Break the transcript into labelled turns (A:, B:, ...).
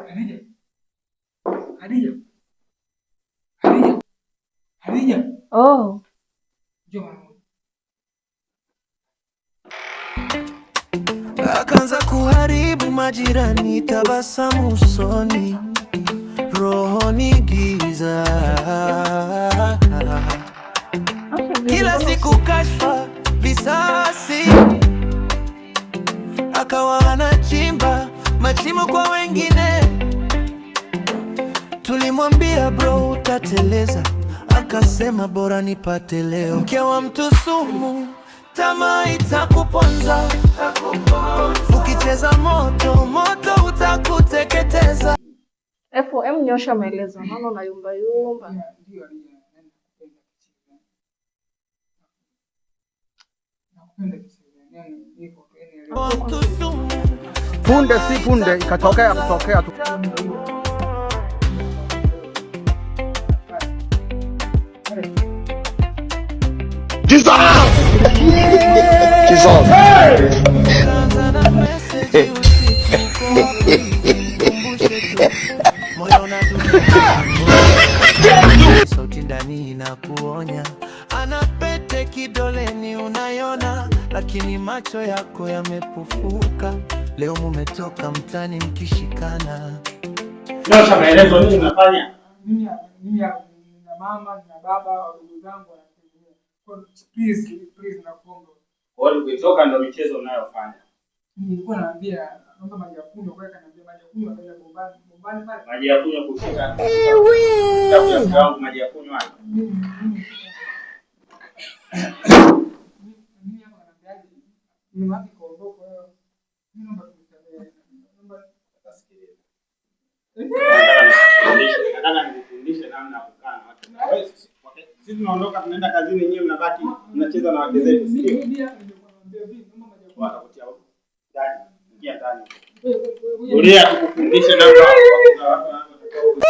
A: Khadija. Khadija. Khadija. Khadija.
B: Oh.
A: Njoo mara moja.
C: Akaanza kuharibu majirani, tabasamu usoni, rohoni giza. Kila siku kashfa, visasi, akawa anachimba mashimo kwa wengine. Tulimwambia bro, utateleza, akasema bora nipate leo. Mke wa mtu sumu, tamaa itakuponza. Ukicheza moto, moto utakuteketeza.
B: Em, nyosha maelezo. Naona unayumba yumba.
A: Ndio Khadija, yani nakupenda kichizi. Nakupenda kichizi. Yani hivyo tu, yani elewa.
C: Wa mtu sumu,
D: Punde si punde ikatokea kutokea tu.
C: Kaanza na meseji usiku, uko wapi? Nikumbushe tu, moyo unadunda. Sauti ndani inakuonya, ana pete kidoleni unayona, lakini macho yako yamepufuka. Leo mumetoka mtani mkishikana.
E: Nyosha maelezo, nini unafanya?
A: Mimi na mama na baba wadogo zangu wanategemea. Kwa hiyo please, please nakuomba.
E: Kwa hiyo ukitoka ndio michezo unayofanya.
A: Nilikuwa naambia naomba maji ya kunywa, kwa hiyo akaniambia maji ya kunywa akaenda bombani, bombani pale.
E: Maji ya kunywa kushika. Tafuta mke wangu maji ya kunywa.
A: Mimi hapa ananiambiaje? Mama yake kaondoka, kwa hiyo mimi naomba tunisamehe. Naomba asikilize.
E: Nataka nikufundishe namna ya kukaa na watu. Wewe sisi tunaondoka tunaenda kazini, nyinyi mnabaki mnacheza na wake zetu, si ndio?
A: Mimi nilikuwa naambia vipi, naomba maji ya kunywa.
E: Watakutia huko. Ndani, ingia ndani. Tulia tukufundishe namna ya watu wanavyotakiwa.